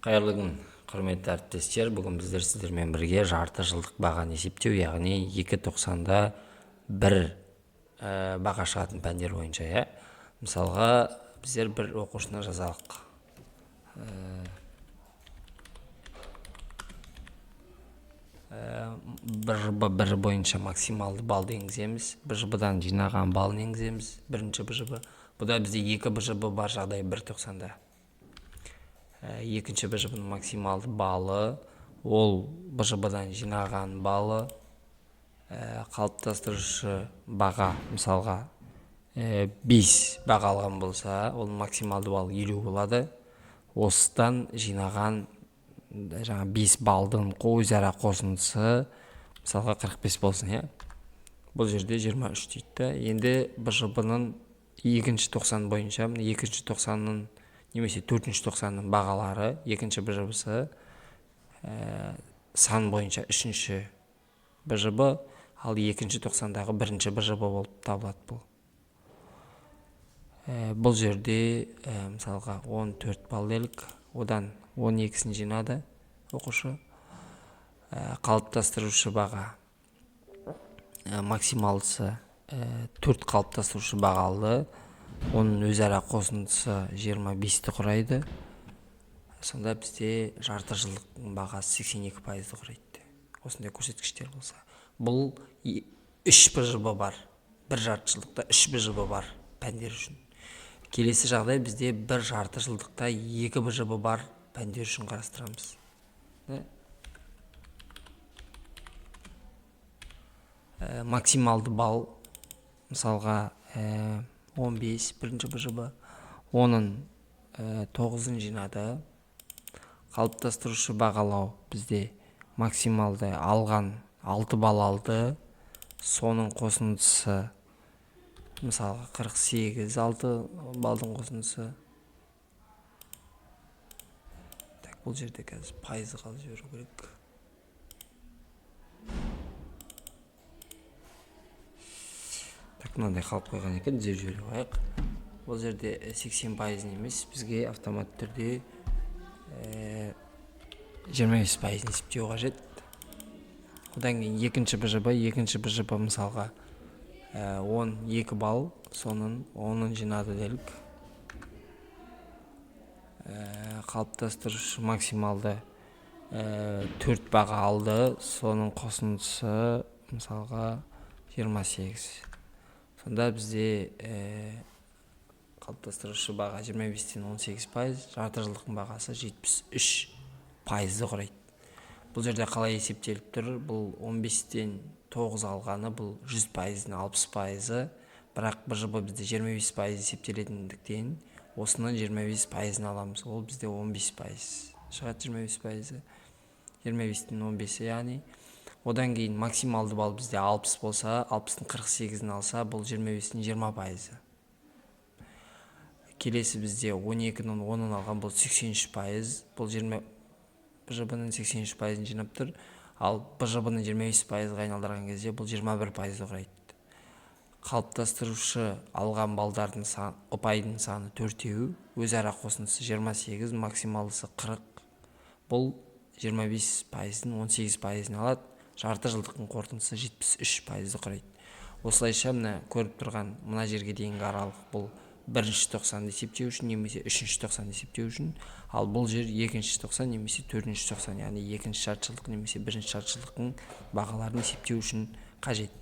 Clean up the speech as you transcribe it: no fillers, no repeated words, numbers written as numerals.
Қайырлы күн, құрметті әріптестер. Бүгін біздер сіздермен бірге жарты жылдық бағаны есептеу, яғни 2.90-да бір баға шығатын пәндер бойынша, иә. Мысалға, біздер бір оқушыны жазалық. Бір бойынша максималды балды енгіземіз. БЖБ-дан жинаған балын енгіземіз. Бірінші БЖБ. Бұда бізде 2 БЖБ бар жағдай 1.90-да. Екінші БЖБ-ның максималды балы, ол БЖБ-дан жинаған балы, қалыптастырушы баға, мысалға, 5 баға алған болса, ол максималды бал 50 болады. Осыдан жинаған жаңа 5 балдың өзара қосындысы, мысалға, 45 болсын, иә. Бұл жерде 23 дейді да. Енді БЖБ-ның екінші тоқсан бойынша, мына екінші тоқсанның немесе төртінші тоқсанның бағалары, екінші БЖБ-сы, сан бойынша үшінші БЖБ, ал екінші тоқсандағы бірінші БЖБ болып табылады бұл. Бұл жерде, мысалға, 14 балл делік, одан 12-сін жинады оқушы. Қалыптастырушы баға, максималдысы, 4 қалыптастырушы баға алды. Оның өзара қосындысы 25-ті құрайды. Сонда бізде жарты жылдықтың бағасы 82%-ды құрайды. Осындай көрсеткіштер болса. Бұл 3 БЖБ бар. Бір жарты жылдықта 3 БЖБ бар пәндер үшін. Келесі жағдай бізде бір жарты жылдықта 2 БЖБ бар пәндер үшін қарастырамыз. Максималды балл, мысалға, 15 бірінші БЖБ, оның 9-ын жинады. Қалыптастырушы бағалау бізде максималды алған 6 балл алды. Соның қосындысы, мысалға, 48, 6 балдың қосындысы. Так, бұл жерде қазір пайызы қалып жіберу керек. Так, мынандай қалып қойған екен, түзеп жібере қояйық. Бұл жерде 80% емес, бізге автомат түрде 25% есептеу қажет. Одан кейін екінші БЖБ, екінші БЖБ мысалға, 12 балл, соның 10-ын жинады делік. Қалыптастырушы максималды, 4 баға алды, соның қосындысы мысалға 28. Сонда бізде, қалыптастырушы баға 25-тен 18%, жарты жылдықтың бағасы 73%-ды құрайды. Бұл жерде қалай есептеліп тұр? Бұл 15-тен 9 алғаны, бұл 100%-дың 60%-ы, бірақ БЖБ бізде 25% есептелетіндіктен осының 25%-ын аламыз. Ол бізде 15% шығады, 25%-ы. 25-тен 15-і, яғни. Одан кейін максималды балл бізде 60 болса, 60-тың 48-ін алса, бұл 25-тің 20%-ы. Келесі бізде 12-нің 10-ын алған, бұл 83%, бұл БЖБ-ның 83%-ын жинап тұр. Ал БЖБ-ның 25%-ға айналдырған кезде бұл 21%-ды құрайды. Қалыптастырушы алған балдардың ұпайдың саны төртеу, өзара қосындысы 28, максималдысы 40. Бұл 25%-ның 18%-ын алады. Жарты жылдықтың қорытындысы 73%-ды құрайды. Осылайша мына көріп тұрған мына жерге дейінгі аралық бұл бірінші тоқсанды есептеу үшін немесе үшінші тоқсанды есептеу үшін, ал бұл жер екінші тоқсан немесе төртінші тоқсан, яғни екінші жарты жылдық немесе бірінші жарты жылдықтың бағаларын есептеу үшін қажет.